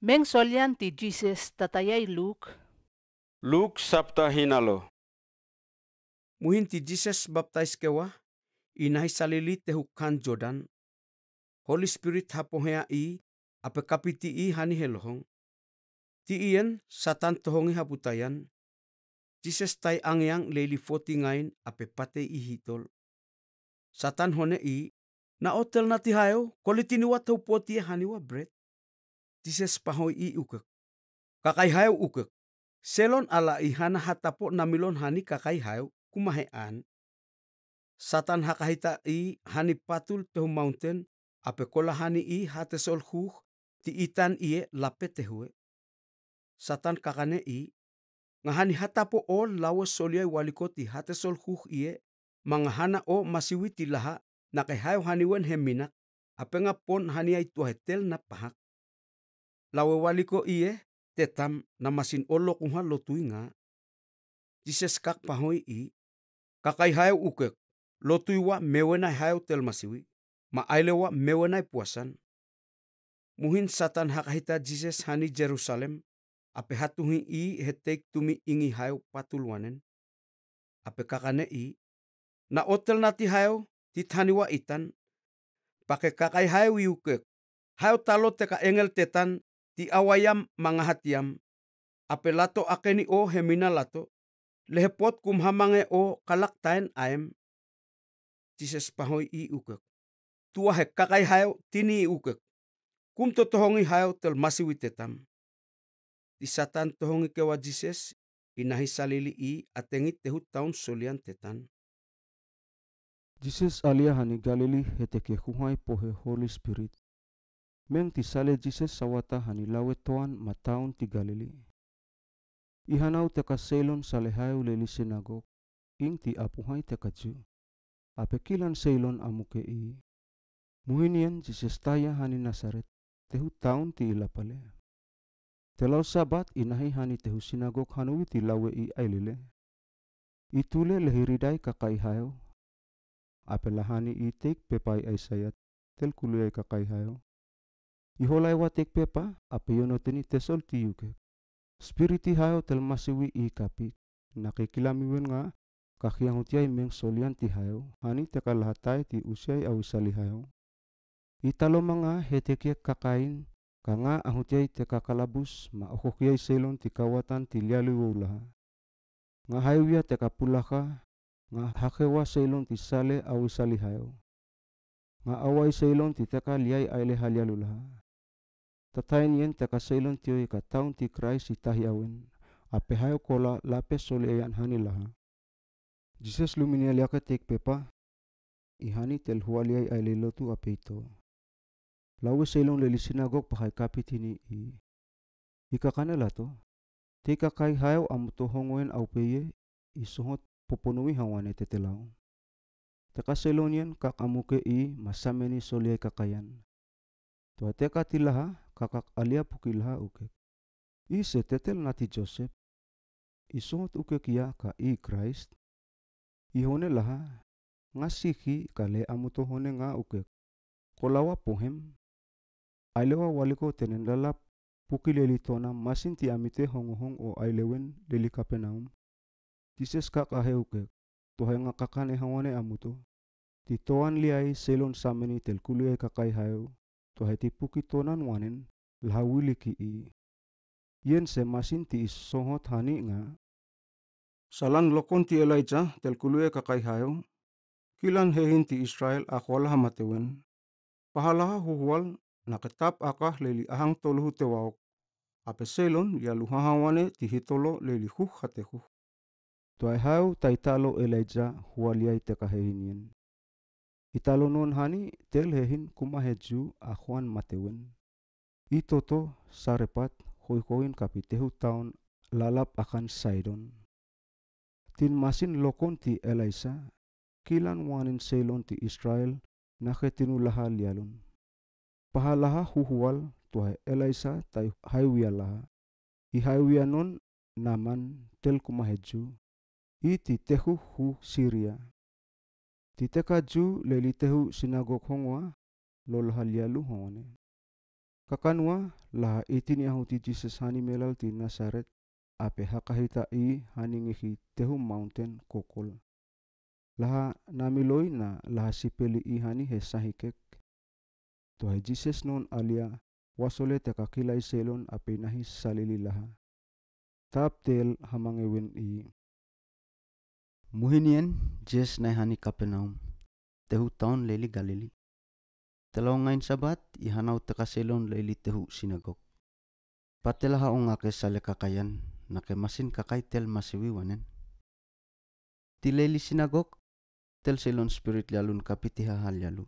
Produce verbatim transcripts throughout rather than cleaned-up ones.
Meng solian ti Jises tatayai Luk. Luk sapta hina lo. Muhin ti Jises baptais kewa, i nahi salili tehu kan Jodan. Holi Spirit hapohea i, ape kapiti i hani helohong. Ti ien Satan tohongi habutayan. Jises tai angyang leli fotingain ape patei i hitol. Satan hone i, na o telna ti hayo, kolitini wa tehu poti e hani wa bret. Jises pahoi i ukek. Kakai hayo ukek. Selon ala i hana hatapo na milon hani kakai hayo, kumahe an. Satan hakahita i hani patul tehu maunten, ape kola hani i hatesol huk, ti itan ie lape tehu e. Satan kakane i, nga hani hatapo o lawe soliai waliko ti hatesol huk ie, ma nga hana o masiwi ti laha, na ke hayo hani wen he minak, ape nga pon hani ai tua he tel na pahak. Lawe waliko ie, tetam na masin o lokuha lotui nga. Jises kak pahoi i, kakai hayo ukek, lotui wa mewenai hayo tel masiwi, ma aile wa mewenai puasan. Muhin Satan hakahita Jises hani Jerusalem, ape hatuhi i he teik tumi ingi hayo patul wanen. Ape kakane i, na o telna ti hayo, ti thani wa itan. Pake kakai hayo i ukek. Hayo talo teka engel tetan, ti awayam ma nga hatiam. Ape lato akeni o he mina lato. Lehe pot kum hamange o kalak taen aem. Jises pahoi i ukek. Tua he kakai hayo tini i ukek. Kum totohongi hayo tel masiwi tetam. Ti Satan tohongi kewa Jises, i nahi salili i atengi tehu taun solian tetan. Jises alia hani Galili hete ke huhai pohe Holi Spirit. Meng ti sale Jises sawata hani lawe toan ma taun ti Galili. I hanau teka seilon sale hayo leli sinagog, ing ti apuhai teka Ju. Ape kilan seilon amuke i. Muhin ien Jises taya hani Nasaret, tehu taun ti i lapale. Te lau Sabat i nahi hani tehu sinagog hanowi ti lawe i ailele. I tule lehe i ridai kakai hayo. Ape lahani i teik pepa i Aisaya, tel kuluia i kakai hayo. I holai wa teik pepa, ape i onoteni tesol ti i ukek. Spiriti hayo tel masiwi i kapik, na ke kila mi wen nga, ka hianghutiai meng solian ti hayo, hani teka laha tae ti usiai awi sali hayo. I talo ma nga hete kiek kakain, ka nga ahutiai teka kalabus, ma ohokiai seilon ti kawatan ti lialiou laha. Nga haiwia teka pulaka, nga hakewa seilon ti sale awi sali hayo. Nga awai seilon ti teka liai aile halialu laha. Tataen ien teka seilon tioi ka taun ti Kraes i tahi awen, ape hayo kola lape solian hani laha. Jises lumini aliake teik pepa, i hani tel hualiai aile lotu ape ito. Lawe seilon leli sinagog pahai kapitini i. I kakane lato. Tei kakai hayo amuto hongoen au pe ie, i sohot poponowi hawane tetelau. Teka seilon ien kak amuke i ma sameni soliai kakaian. Tua teka ti laha, kakak alia puki laha ukek. I se tetel na ti Josep. I sohot ukek ia ka i Kraes. I hone laha, nga siki ka le amuto hone nga ukek. Kola wa pohem. Aile wa waliko tenen lalap puki leli tona masin ti amite hongohong o aile wen leli Kapenaum. Jises kak ahe ukek, tua he nga kakane hawane amuto. Ti toan liai seilon sameni tel kuluia i kakai hayo, tua he ti puki tonan wanen, laha wili ki i. Ien se masin ti i sohot hani nga. Salan lokon ti Elaija tel kuluia i kakai hayo. Kilan hehin ti Israel a kualaha matewen. Pahalaha huhual na ke tap aka leli ahang toluhu tewaok. Ape seilon lialuha hawane ti hitolo leli huk hatehu. Tua i hayo tai talo Elaija hualiai teka hehin ien. I talo non hani tel hehin kumahe Ju a huan matewen. I toto Sarepat hoihoin kapitehu taon lalap akan Saidon. Tin masin lokon ti Elaisa, kilan wanen seilon ti Israel na ke tinu laha lialun. Pahalaha huhual tua he Elaisa tai haiwia laha. I haiwia non Naman tel kumahe Ju. I ti tehu hu Siria. Ti teka Ju leli tehu sinagog hongoa lo laha lialu hawane. Kakanuwa laha i tini ahuti Jises hani melal ti Nasaret, ape hakahita i hani ngihi tehu maunten kokol. Laha namiloy na laha sipeli i hani he sahi kek. Tuai Jises non alia, wasole teka kilai selon ape inahi salili laha. Tap tel hamangewen i. Muhini en, Jises nai hani Kapernaum, tehu taon leli Galili. Tela ongain Sabat, i hanau teka selon leli tehu sinagog. Pate laha ongake sale kakaian, nake masin kakai tel masiwi wanen. Ti leli sinagog, tel selon spirit lialun kapiti hahalialu.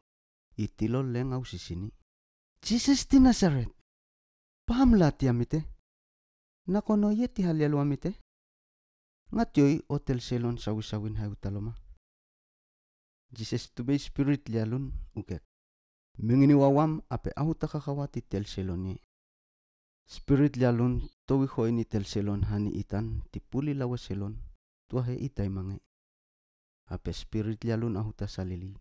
I tilol leng au sisini. Jises ti Nasaret! Paham la ti amite? Nako no ie ti halialu amite? Ngatio i o tel selon sawisawin hai uta loma. Jises tubei spirit lialun ukek. Mengini wawam ape ahuta kakawa ti tel selon ie. Spirit lialun towi hoini tel selon hani itan ti puli lawe selon, tuahe i taimange. Ape spirit lialun ahuta salili.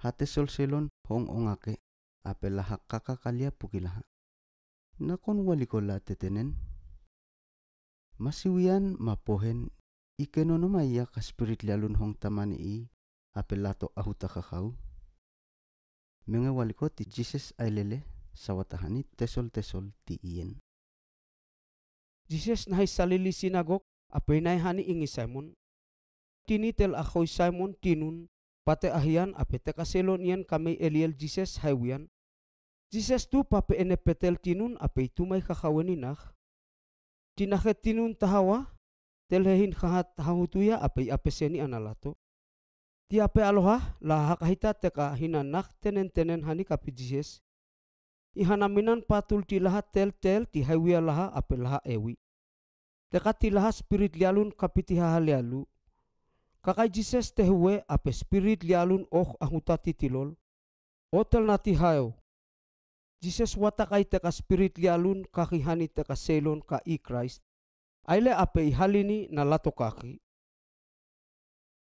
Hate sol selon hong ongake, ape laha kaka kalia puki laha. Nakon waliko la tetenen. Masiwian ma pohen, i keno no ma ia ka spirit lialun hong tamani i, ape lato ahuta kakau. Menge waliko ti Jises ailele, sawata hani tesol tesol ti ien. Jises nahi salili sinagog, ape inai hani ingi Saimon. Tini tel akhoi Saimon tinun, pate ahian ape teka selon ien kamei eliel Jises hai wian. Jises tu pape ene petel tinun ape i tumai kakawen i nak. Ti nake tinun tahawa, tel hehin kahat hahutu ia ape i apesen i ana lato. Ti ape aloha, laha hakahita teka hinan nak tenentenen hani kapi Jises. I hanaminan patul ti laha teltel ti hai wia laha ape laha ewi. Teka ti laha spirit lialun kapiti hahalialu. Kakai Jises tehuwe ape spirit lialun oh ahuta ti tilol. O tel na ti haew. Jises watakai teka spirit lialun kaki hani teka selon ka i Kraist. Aile ape i halini na lato kaki.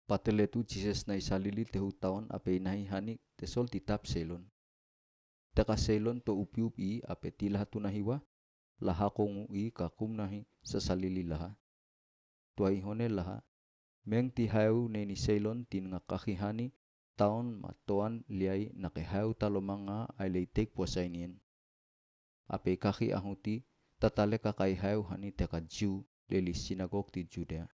Patele tu Jises nai salili tehu taon ape inahi hani tesol ti tap selon. Teka selon to upiup i ape ti laha tunahiwa, laha kongu i ka kumnahi sasalili laha. Tuai hone laha, meng ti haew neni selon ti nga kaki hani, taon ma toan liai nake haew talomanga aile i teik puasa inien. Ape i kaki ahuti, tatale kakai haew hani teka Jiu, leli sinagog ti Judea.